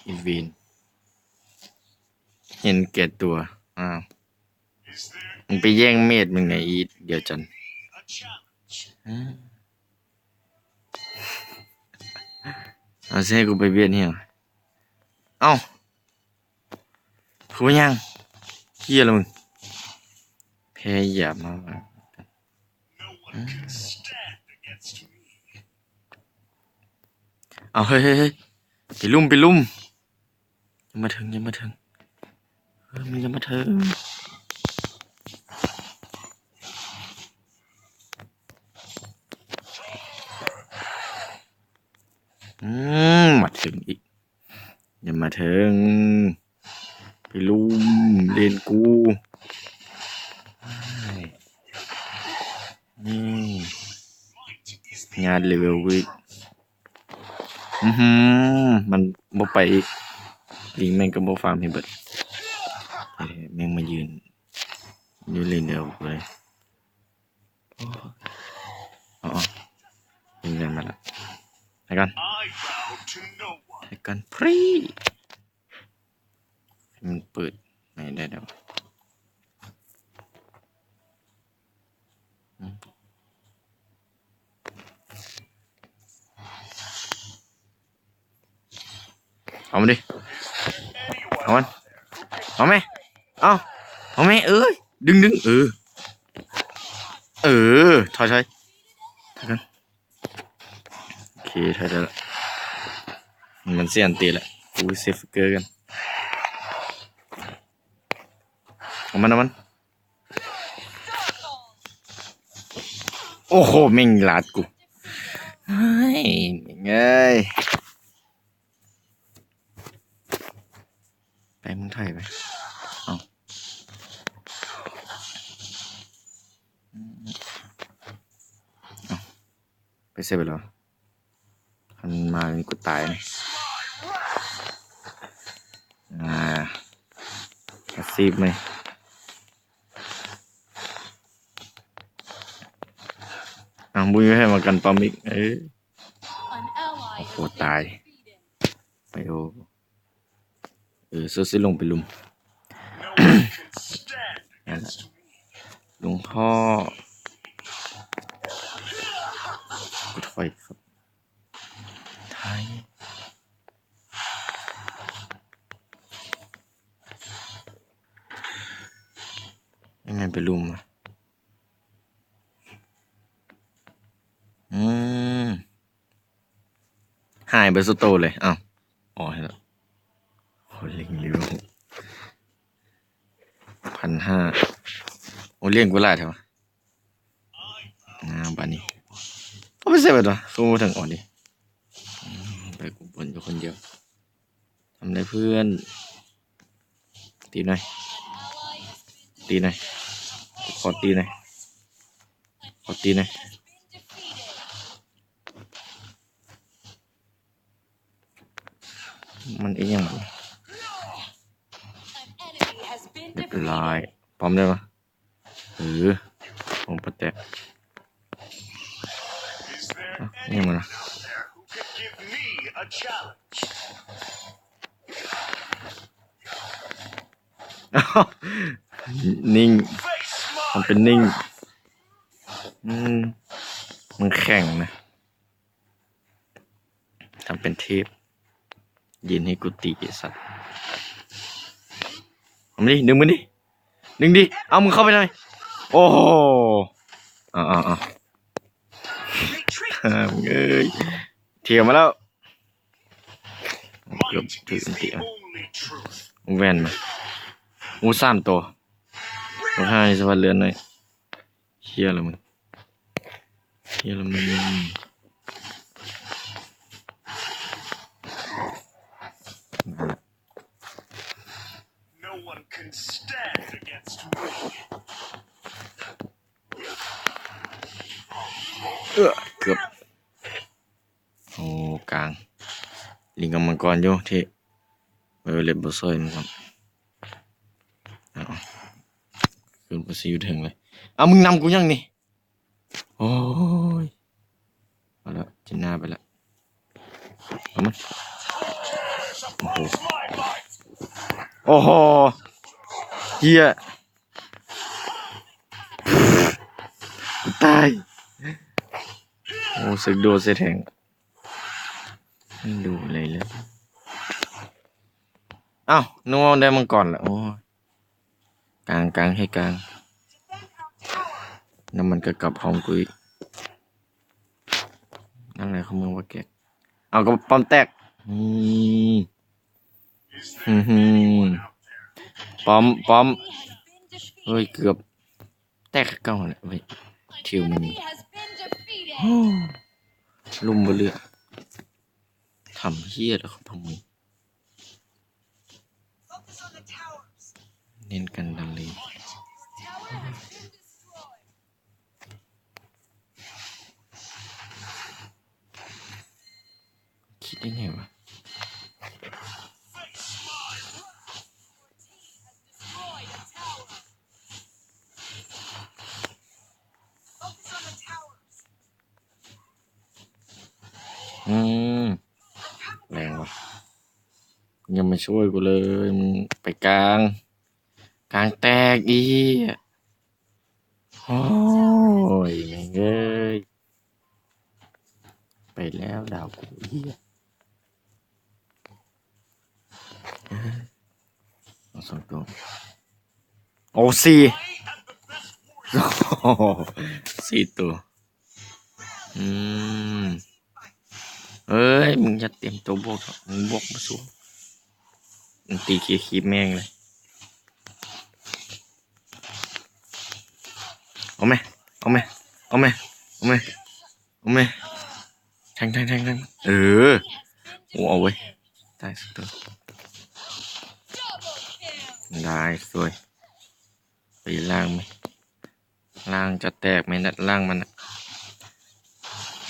ອີເວນ ເຫັນແກ່ຕົວ. ອ້າວ ມຶງໄປແຍ່ງເມດມຶງນະ ອີດຽວຈັນ. ເອົາ ຊິໃຫ້ກູໄປບຽດຫຍັງ? ເອົ້າ ຄືວ່າຫຍັງ? ເຄຍລະມຶງ. ພະຍາຍາມມາວ່າ ເອົາ ເຮີ້ຍໆໆ ໄປລຸ່ມ ໄປລຸ່ມ. ຢ່າມາເຖິງ ຢ່າມາເຖິງ ເອີ ມັນຢ່າມາເຖິງ. ອືມ ມາເຖິງອີກ ຢ່າມາເຖິງ ໄປລຸ່ມ ເລນກູ. ນີ້ ຍາດເລເວວອີກ. ອືຫື ມັນບໍ່ໄປອີກ. ລິງແມ່ງກໍບໍ່ຟາມໃຫ້ເບິດ. ເອີ ແມ່ງມາຢືນຢູ່ເລນດຽວເລີຍ. ອໍ ຍິງກັນມາລະ. ໄປກ່ອນ ໄປກ່ອນ ພຣີ. ມັນເປີດໃຫ້ໄດ້ດອກ. ເອົາມັນດິ ເອົາມັນ ເອົາແມ່ ເອົາ ເອົາແມ່ ເອີຍ ດຶງໆ ເອີ ເອີ ຖອຍໆ ຖອຍກ່ອນ. ໂອເຄ ໄດ້ລະ ມັນຊິອັນຕິລະ ກູເຊຟເກີກັນ. ເອົາມັນ ເອົາມັນ. ໂອ້ໂຫ ແມ່ງລາດກູ. ເຮີ້ຍ ແມ່ງເອີຍ. ໄປ ມຶງຖອຍໄປ. ເອົາ ເອົາ ໄປໃສໄປແລ້ວ? ຄັນມານີ້ກູຕາຍນີ້. ອາ ອາຊີບໃໝ່. ອ້າວ ບໍ່ມີໃຜມາກັນປ້ອມອີກ. ເອີ ໂອ້ໂຫ ຕາຍ. ໄປ ໂອ້ ເອີ ເຊິ່ງຊິລົງໄປລຸ່ມ. ນັ້ນລະ ຫຼົງພໍ່ ກູຖອຍຄັບ ຖອຍ. ແມ່ນໄປລຸ່ມ. ອືມ ຫາຍໄປຊຸດໂຕເລີຍ. ອ້າວ ອໍ ເຫັນແລ້ວ. ໂອ້ ເລັງເລັວ ພັນຫ້າ. ໂອ້ ລ້ຽງກູຫຼາຍແທ້ວະ. ອ່າ ບາດນີ້ ເອົາໄປໃສເບິດວະ? ໂອ້ ບໍ່ທັນອອກເດ. ອືມ ໄປກູບ່ອນຢູ່ຄົນດຽວ. ທຳໄດ້ເພື່ອນ. ຕີໜ່ອຍ ຕີໜ່ອຍ ຂໍຕີໜ່ອຍ ຂໍຕີໜ່ອຍ. ມັນອີຫຍັງ? ຮຽບຮ້ອຍ. ປ້ອມໄດ້ປະ? ເອີ ໂອ້ ປະແຕກ. ອ້າວ ອີຫຍັງມັນນະ? ນິ່ງ ມັນເປັນນິ່ງ. ອືມ ມັນແຂງນະ. ທຳເປັນເທບ ຢືນໃຫ້ກູຕີໄອ້ສັດ. ເອົາມາດິ ດຶງມັນດິ ດຶງດິ. ເອົາ ມຶງເຂົ້າໄປໜ່ອຍ. ໂອ້ໂຫ ເອົາ ເອົາ ເອົາ ເອີຍ ເທມາແລ້ວ. ເກືອບຖືກອັນຕິ. ແວ່ນມາ. ໂອ້ ສາມໂຕ. ບັກຫ່ານີ້ສະພັດເລືອດໜ້ອຍ. ເຄຍລະມຶງ ເຄຍລະມຶງ. ເກືອບ ໂອ້ ກາງ ລິງກັບມັງກອນຢູ່ທີ່ ໄວໂອເລັດບໍ່ຊ່ອຍມັນຊ້ຳ. ເອົາ ຂຶ້ນໄປຊິຢູ່ເທິງເລີຍ. ເອົາ ມຶງນຳກູຫຍັງນີ້? ໂອ້ຍ ເອົາລະ ຈິນໜ້າໄປລະ. ເອົາມາ ໂອ້ໂຫ ໂອ້ໂຫ ເຫຍ ຕາຍ. ໂອ້ ເສິກໂດດໃສ່ແທ້ງ ມັນດູເລີຍເລີຍ. ອ້າວ ນຶກວ່າໄດ້ມັງກອນລະ. ໂອ້ຍ ກາງ ກາງ ໃຫ້ກາງ ແລ້ວມັນກໍກັບຫ້ອງກູອີກ. ນັ້ນແຫຼະ ຂອງມຶງບໍ່ແກກ. ເອົາ ກໍປ້ອມແຕກ. ອືມ ອືມ ປ້ອມ ປ້ອມ. ເຮີ້ຍ ເກືອບແຕກຄືເກົ່າຫັ້ນແຫຼະເວີຍ. ທິວມັນນີ້ ໂອ້ ລົ້ມບໍ່ເຫຼືອ. ທຳເຫຍແລ້ວຂອງມຶງ ເນັ້ນກັນດັນເລີຍ. ຄິດໄດ້ໄງວະ? ອືມ ແຮງວະ ຍັງມາຊ່ວຍກູເລີຍ. ມຶງໄປກາງ ກາງແຕກອີກ. ໂອ້ຍ ແມ່ງເອີຍ ໄປແລ້ວດາວກູເອີຍ. ເອົາສອງໂຕ ໂອ້ ສີ່ ສີ່ໂຕ. ອືມ ເອີຍ ມຶງຢ່າຕຽມໂຕບວກເຖາະ ມຶງບວກບໍ່ສູງ. ມັນຕີເຄຍຄີບແມ່ງເລີຍ. ເອົາແມ ເອົາແມ ເອົາແມ ເອົາແມ ເອົາແມ ແທງ ແທງ ແທງ ແທງ. ເອີ ໂອ້ ເອົາເວີຍ ຕາຍ ໄດ້ ສວຍ. ໄປລ້າງແມ ລ້າງຈະແຕກແມ່ນ ລ້າງມັນນະ.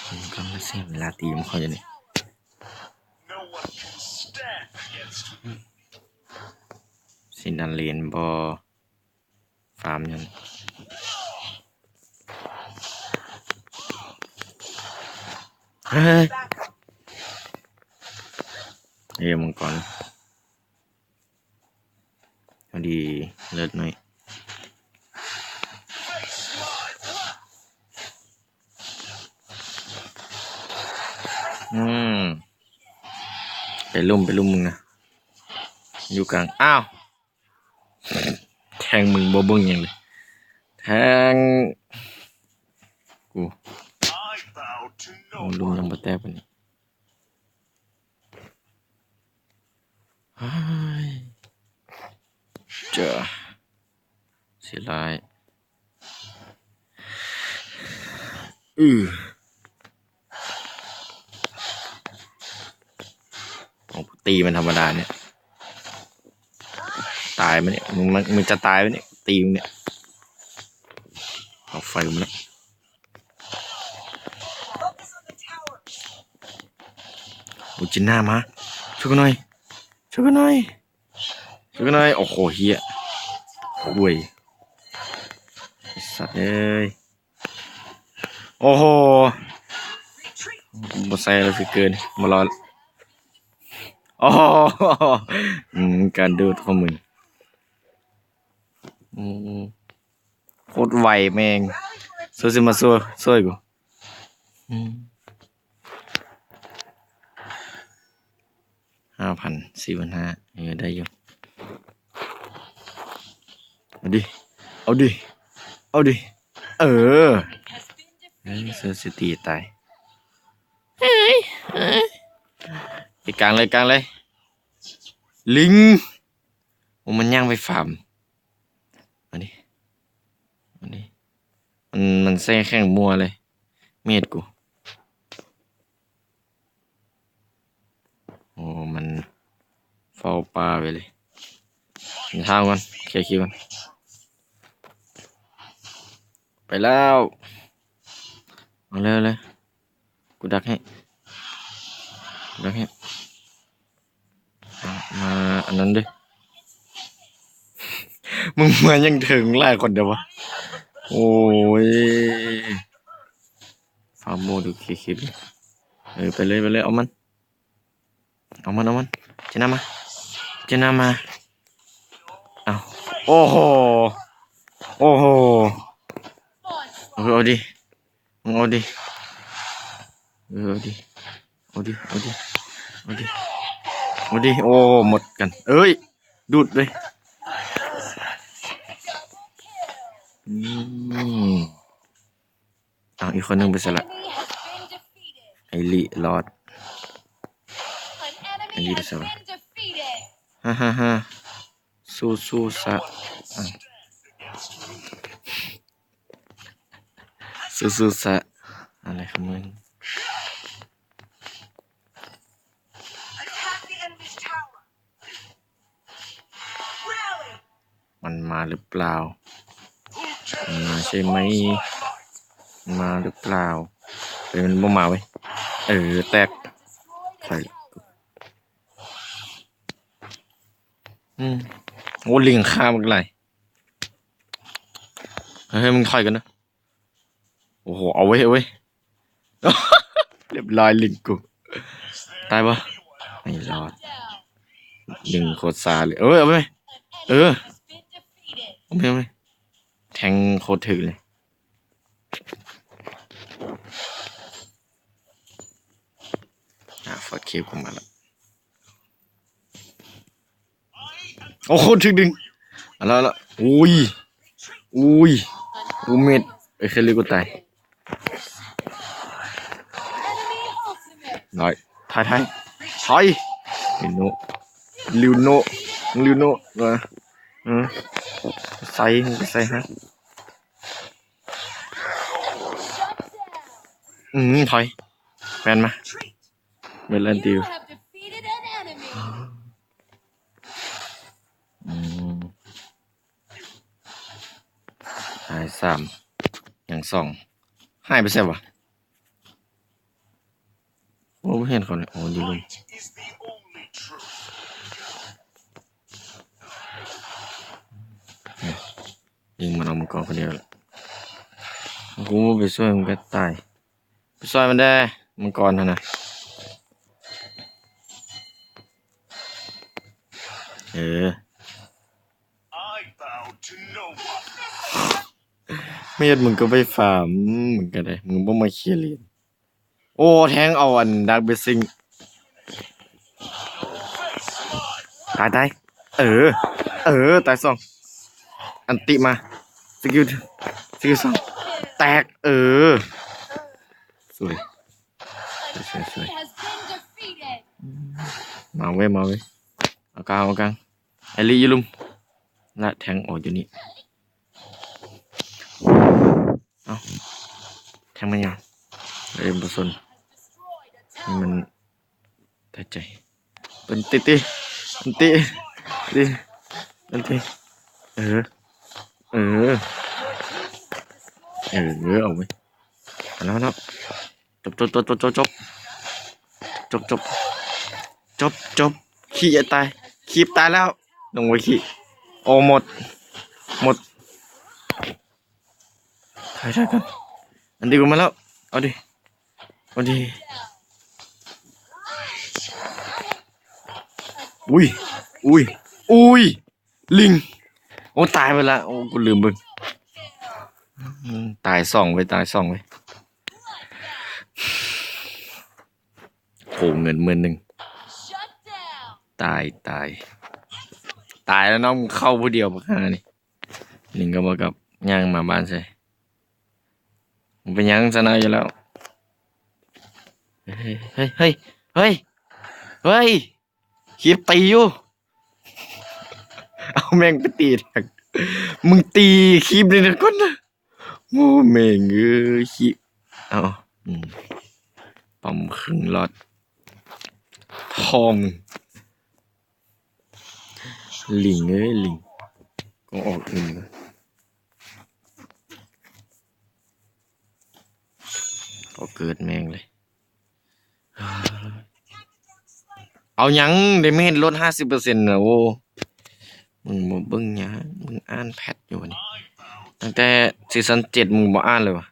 ມັນກຳລັງເສຍເວລາຕີມເຂົາຢູ່ນີ້. ຊິດັນເລນບໍ່? ຟາມຢູ່ນີ້. ເຮີ້ຍ ເອີ ມັງກອນ. ພໍດີ ເລີດໜ້ອຍ. ອືມ ໄປລຸ່ມ ໄປລຸ່ມມຶງນະ ຢູ່ກາງ. ອ້າວ ແທງມຶງບໍ່ເບິ່ງຫຍັງເລີຍ ແທງກູ. ໂອ້ ລຸ່ມຍັງບໍ່ແຕກປານນີ້. ເຮີ້ຍ ເຈົ້າ ເສຍຫຼາຍ. ອື ໂອ້ ຕີມັນທຳມະດານີ້ ຕາຍມັນນີ້ ມຶງ ມຶງຈະຕາຍມັນນີ້ ຕີມັນນີ້ ເອົາໄຟມັນນະ. ໂອ້ ຈິນໜ້າມາ ຊ່ວຍກັນໜ່ອຍ ຊ່ວຍກັນໜ່ອຍ ຊ່ວຍກັນໜ່ອຍ. ໂອ້ໂຫ ເຫຍ ໂອ້ຍ ໄອ້ສັດເອີຍ. ໂອ້ໂຫ ບໍ່ໃສ່ແລ້ວຊິເກີນ ບໍ່ລອດ. ໂອ້ໂຫ ອືມ ການໂດດຂອງມຶງ ອືມ ໂຄດໄວແມ່ງ. ເຈົ້າຊິມາຊ່ວຍ ຊ່ວຍກູ ອືມ. ຫ້າພັນ ສີ່ພັນຫ້າ ເອີ ໄດ້ຢູ່. ເອົາດິ ເອົາດິ ເອົາດິ ເອີ ເອີ ເຊີຊິຕີຕາຍ. ເອີຍ ເອີຍ ໄປກາງເລີຍ ກາງເລີຍ ລິງ. ໂອ້ ມັນຍ່າງໄປຟາມ. ມານີ້ ມານີ້ ມັນ ມັນໃສ່ແຂ້ງມົວເລີຍ ເມດກູ. ໂອ້ ມັນເຝົ້າປ່າໄວ້ເລີຍ. ເດີນທາງກ່ອນ ເຄຍຄິວກ່ອນ. ໄປແລ້ວ ເອົາເລີຍ ເອົາເລີຍ ກູດັກໃຫ້ ກູດັກໃຫ້. ມາອັນນັ້ນເດີ້ ມຶງມາຫຍັງເຖິງຫຼາຍຄົນແທ້ວະ? ໂອ້ຍ ຟາໂມດູເຄຄິດ. ເອີ ໄປເລີຍ ໄປເລີຍ ເອົາມັນ ເອົາມັນ ເອົາມັນ. ຈະນຳມາ ຈະນຳມາ ເອົ້າ ໂອ້ໂຫ ໂອ້ໂຫ ເອົາ ເອົາດິ ມຶງເອົາດິ ເອີ ເອົາດິ ເອົາດິ ເອົາດິ ເອົາດິ ເອົາດິ ໂອ້ ໝົດກັນ ເອີຍ ດູດເລີຍ ອືມ. ອ້າວ ອີກຄົນໜຶ່ງໄປໃສລະ? ໄອລິລອດ ໄອລິໄປໃສວະ? ຮາຮາຮາ ສູ້ໆຊະ ອາ ສູ້ໆຊະ ອະໄລຂອງມຶງ? ມັນມາຫຼືເປລ່າ? ມັນມາໃຊ່ໄໝ? ມາຫຼືເປລ່າ? ເອີ ມັນບໍ່ມາເວີຍ ເອີ ແຕກ ໄປ ອືມ ໂອ້ ລິງຂ້າບັກຫຼາຍ ເຮີ້ຍ ມຶງຖອຍກ່ອນເດີ. ໂອ້ໂຫ ເອົາເວີຍ ເອົາເວີຍ ຮຽບຮ້ອຍ ລິງກູ ຕາຍບໍ່? ໄມ່ລອດ ລິງໂຄດຊ້າເລີຍ ເອີ ເອົາເວີຍ ເອີ ເອົາເວີຍ ເອົາເວີຍ ແທງໂຄດຖືກເລີຍ ອາ ຟາດເຄບເຂົ້າມາລະ. ໂອ້ໂຫ ຖືກດຶງ ເອົາລະ ເອົາລະ ໂອ້ຍ ໂອ້ຍ ໂອ້ເມັດ ເອີ ເຄລິກກໍຕາຍ ນ້ອຍ ຖອຍ ຖອຍ ຖອຍ ລິວໂນ ລິວໂນ ລິວໂນ ເອີ ເອີ ໃສ່ ໃສ່ຮະ ອືມ ຖອຍ ແມ່ນມາ. ເວລາດິວ ອືມ ຕາຍສາມ ຍັງສອງ ຫາຍໄປໃສວະ? ໂອ້ ບໍ່ເຫັນເຂົາເລີຍ ໂອ້ ຢູ່ລຸ່ມ ຍິງມັນເອົາມັງກອນຄົນດຽວ ກູໄປຊ່ວຍມັນກໍຕາຍ. ໄປຊ່ອຍມັນແດ່ ມັງກອນຫັ້ນນະ ເອີ ເມດ ມຶງກໍໄປຟາມ ມຶງກໍໄດ້ ມຶງບໍ່ມາເຄຍເລນ ໂອ້ ແທງເອົາອັນດາກເບສຊິງ ຕາຍ ຕາຍ ເອີ ເອີ ຕາຍສອງ ອັນຕິມາ ສະກິວ ສະກິວສອງ ແຕກ ເອີ ສວຍ ສວຍ ສວຍ ສວຍ ມາເວີຍ ມາເວີຍ ເອົາກາງ ເອົາກາງ ໄອລິຢູ່ລຸ່ມ ລະແທງອອກຢູ່ນີ້ ເອົ້າ ແທງມາຫຍັງ? ເອີ ບໍ່ສົນ ໃຫ້ມັນຕາຍໃຈ ເປັນຕິຕິ ເປັນຕິ ຕິ ເປັນຕິ ເອີ ເອີ ເອີ ເອົາເວີຍ ເອົາແລ້ວ ເອົາແລ້ວ ຈົບ ຈົບ ຈົບ ຂີ້ຕາຍ ຄີບຕາຍແລ້ວ ລົງໄວ້ຂີ້ ໂອ້ ໝົດ ໝົດ ຖອຍ ຖອຍກ່ອນ ອັນດີກວ່າມາແລ້ວ ເອົາດິ ເອົາດິ ອຸ້ຍ ອຸ້ຍ ອຸ້ຍ ລິງ ໂອ້ ຕາຍໄປລະ ໂອ້ ກູລືມເບິ່ງ ອືມ ຕາຍສອງເວີຍ ຕາຍສອງເວີຍ ໂອ້ ເງິນໝື່ນໜຶ່ງ ຕາຍ ຕາຍ ຕາຍແລ້ວເນາະ ເຂົ້າຜູ້ດຽວບັກຫ່ານີ້ ລິງກໍບໍ່ກັບ ຍ່າງມາບ້ານໃສ່ ບໍ່ເປັນຫຍັງ ຊະນະຢູ່ແລ້ວ ເຮີ້ຍ ເຮີ້ຍ ເຮີ້ຍ ຄີບຕີຢູ່ ເອົາແມ່ງໄປຕີແທງ ມຶງຕີຄີບນີ້ກ່ອນນະ ໂອ້ ແມ່ງເອີຍ ຄີບ ເອົາ ອືມ ປ້ອມເຄິ່ງຫຼອດ ພໍ່ມຶງ ລິງເອີຍ ລິງ ກໍອອກອື່ນ ກໍເກີດແມ່ງເລີຍ ເອົາຫຍັງ ໄດ້ເມດລົດຫ້າສິບເປີເຊັນນະ ໂອ້ ມຶງບໍ່ເບິ່ງຫຍັງ ມຶງອ່ານແພັດຢູ່ນີ້ ຕັ້ງແຕ່ຊີຊັນເຈັດ ມຶງບໍ່ອ່ານເລີຍວະ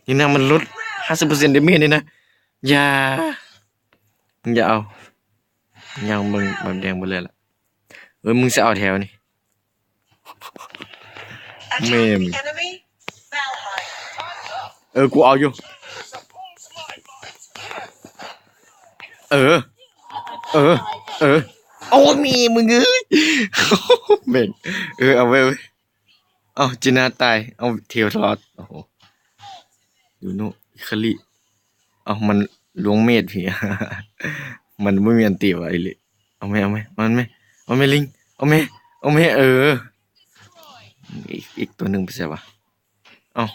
ນີ້ນະ ມັນລົດຫ້າສິບເປີເຊັນໄດ້ເມດນີ້ນະ ຢ່າ ມຶງຢ່າເອົາ ຍ່າງເບິ່ງບາບແດງເບິດເລີຍລະ. ເອີ ມຶງຊິເອົາແຖວນີ້ ແມ່ນ. ເອີ ກູເອົາຢູ່. ເອີ ເອີ ເອີ ໂອ້ ແມ່ມຶງເອີຍ ແມ່ງ. ເອີ ເອົາໄວ້ ເອົາໄວ້. ເອົ້າ ຈີນາຕາຍ. ເອົາ ເທວທອດ. ໂອ້ໂຫ ດູໂນ ອິຄາລິ. ເອົ້າ ມັນລວງເມດພີ້ ມັນບໍ່ມີອັນຕິວ່າອີ່ຫຼີ. ເອົາແມ່ ເອົາແມ່ ເອົາແມ່ ເອົາແມ່ລິງ ເອົາແມ່ ເອົາແມ່. ເອີ ອີກ ອີກຕົວໜຶ່ງໄປໃສວະ? ເອົ້າ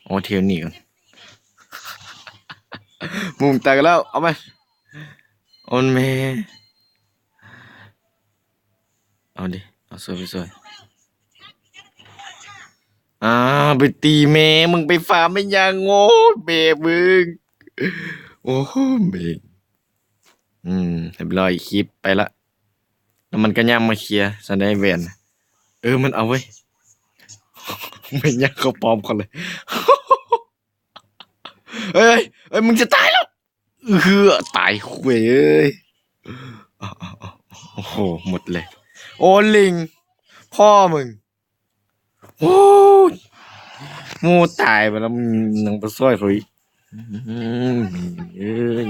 ເອົາເທວນີ້ກ່ອນ. ມຸມຕາຍກັນແລ້ວ. ເອົາໄປ ໂອນແມ່. ເອົາດິ ເອົາຊ່ວຍ ໄປຊ່ວຍ. ອ້າ ໄປຕີແມ່ ມຶງໄປຟາມແມ່ນຫຍັງ? ໂອ້ຍ ແມ່ມຶງ ໂອ້ໂຫ ແມ່. ອືມ ຮຽບຮ້ອຍ ຄລິບໄປລະ. ແລ້ວມັນກໍຍ່າງມາເຄຍ ຊັ້ນໄດ້ແຫວນ. ເອີ ມັນເອົາເວີຍ ມັນຍ່າງເຂົ້າປ້ອມເຂົາເລີຍ. ເອີຍ ເອີຍ ມຶງຈະຕາຍແລ້ວ. ເອີ ຕາຍ ຄວາຍເອີຍ. ໂອ້ໂຫ ໝົດເລີຍ. ໂອ້ ລິງ ພໍ່ມຶງ. ໂອ້ຍ ໝູ່ຕາຍໄປແລ້ວ ມຶງຍັງໄປຊ່ວຍເຂົາອີກ. ອືມ ເອີຍ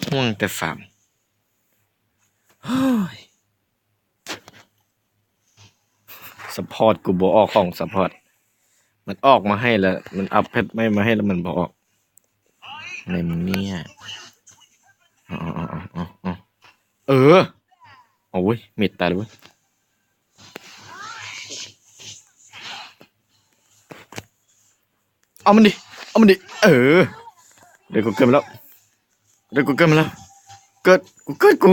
ຫ່ວງແຕ່ຟາມ. ໂອ້ຍ ຊັບພອດ ກູບໍ່ອອກຂອງຊັບພອດ. ມັນອອກມາໃຫ້ແລ້ວ ມັນອັບແພັດໃໝ່ມາໃຫ້ແລ້ວ ມັນບໍ່ອອກ. ໃນເມື່ອ ເອີ ເອົາເວີຍ ເມດຕາຍແລ້ວເວີຍ. ເອົາມັນດິ ເອົາມັນດິ. ເອີ ໄດ້ກົດເກີດມາແລ້ວ ໄດ້ກົດເກີດມາແລ້ວ. ເກີດ ກູເກີດ ກູ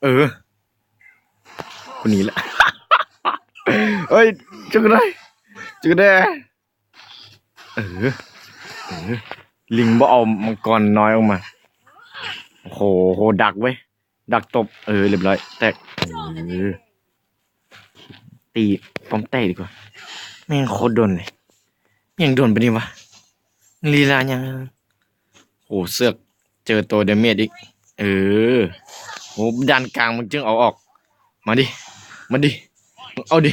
ເອີ ກູໜີລະ. ເອີຍ ຊ່ວຍກູໜ້ອຍ ຊ່ວຍກູແດ່. ເອີ ເອີ ລິງບໍ່ເອົາມັງກອນນ້ອຍອອກມາ. ໂອ້ໂຫ ດັກເວີຍ ດັກຕົບ. ເອີ ຮຽບຮ້ອຍ ແຕກ. ເອີ ຕີປ້ອມແຕກດີກວ່າ. ແມ່ງໂຄດດົນເລີຍ ຫຍັງດົນປານນີ້ວະ ລີລາຫຍັງ. ໂອ້ ເຊືອກ ເຈີໂຕດາເມດອີກ. ເອີ ໂອ້ ດ້ານກາງມັນຈຶ່ງເອົາອອກ. ມາດິ ມາດິ ເອົາດິ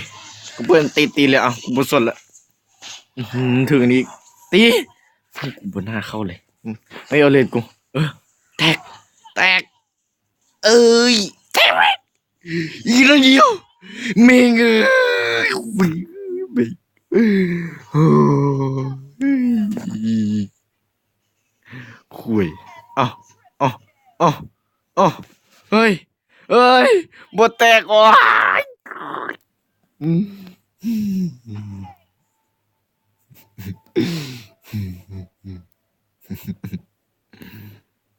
ກູເປີດອັນຕິ ຕີເລີຍ. ເອົາ ກູບໍ່ສົນລະ. ອືຫື ຖືກອັນນີ້ອີກ ຕີ ກູບໍ່ໜ້າເຂົ້າເລີຍ. ໄປເອົາເລດກູ. ເອີ ແຕກ ແຕກ. ເອີຍ ແຕກເວີຍ ອີກແລ້ວ. ແມ່ງເອີຍ ໂອ້ຍ ໂອ້ຍ ຄວາຍ. ເອົາ ເອົາ ເອົາ ເອົາ ເຮີ້ຍ ເຮີ້ຍ ບໍ່ແຕກ. ໂອ້ຍ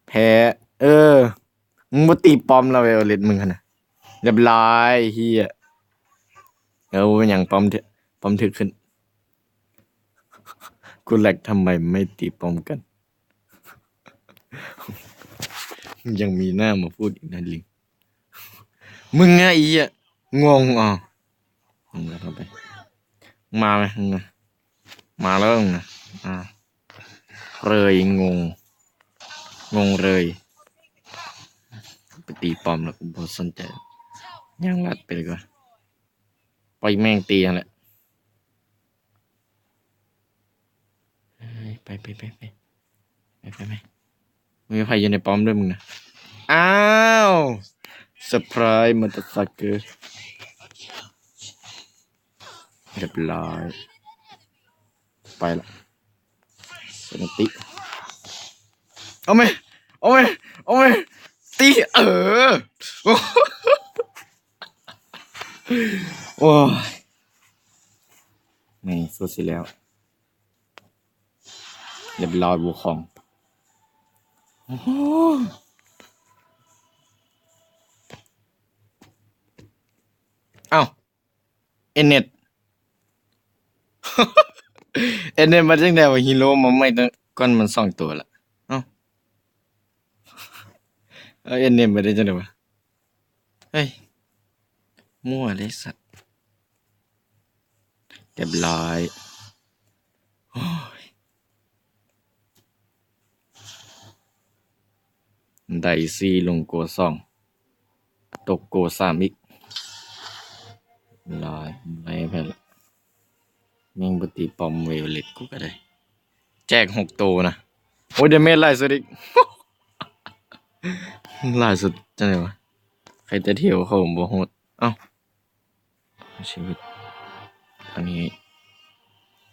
ແພ້. ເອີ ມຶງບໍ່ຕີປ້ອມລະເວຍ ເລັດມຶງຫັ້ນນະ. ຮຽບຮ້ອຍ ເຮີ້ຍ. ເອີ ບໍ່ເປັນຫຍັງ ປ້ອມ ປ້ອມຖືກຂຶ້ນ. ກູແລັກ ທຳໄມໄມ່ຕີປ້ອມກັນ? ຍັງມີໜ້າມາພູດອີກນະລິງ. ມຶງອະ ອີ່ຫຍັງ ງົງ. ເອົາ ມາໄໝ ມາແລ້ວນະ. ອ່າ ເລີຍ ງົງ ງົງເລີຍ. ໄປຕີປ້ອມແລ້ວ ບໍ່ສົນໃຈ ຍ່າງລັດໄປດີກວ່າ. ປ່ອຍແມ່ງຕີຫັ້ນແຫຼະ. ເອີຍ ໄປ ໄປ ໄປ ໄປ ບໍ່ມີໃຜຢູ່ໃນປ້ອມດ້ວຍມຶງນະ. ອ້າວ ເຊີໄພຣສ໌ ມາເທີຟັກເກີ. ຮຽບຮ້ອຍ ໄປລະ. ສະໜາຕິ ເອົາແມ ເອົາແມ ເອົາແມ ຕີ. ເອີ ໂອ້ຍ ແມ່ງ ສຸດຊິແລ້ວ. ຮຽບຮ້ອຍ ວູຄອງ. ໂອ້ໂຫ ເອົ້າ ເອເນັດ ເອເນັດມາຈັ່ງໃດວະ? ຮີໂຣມາໃໝ່ ກ່ອນມັນສອງຕົວລະ. ເອົ້າ ເອີ ເອເນັດມາໄດ້ຈັ່ງໃດວະ? ເຮີ້ຍ ມົ້ວເດ້ສັດ. ຮຽບຮ້ອຍ ໂອ້ຍ. ໄດ້ສີ່ ລົງໂກສອງ ຕົກໂກສາມອີກ. ຫຼາຍ ຫຼາຍແພ້ລະ ແມ່ງບໍ່ຕີປ້ອມໄວໂອເລັດ ກູກະໄດ້ ແຈກຫົກໂຕນະ. ໂອ້ຍ ໄດ້ເມດຫຼາຍສຸດອີກ ຫຼາຍສຸດຈັ່ງໃດວະ? ໃຄແຕ່ທຽວເຂົາບໍ່ໂຫດ. ເອົ້າ ຊີວິດ ອັນນີ້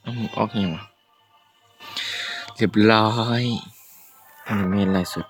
ເອົ້າ ມັນອອກຫຍັງວະ? ຮຽບຮ້ອຍ ໄດ້ເມດຫຼາຍສຸດ.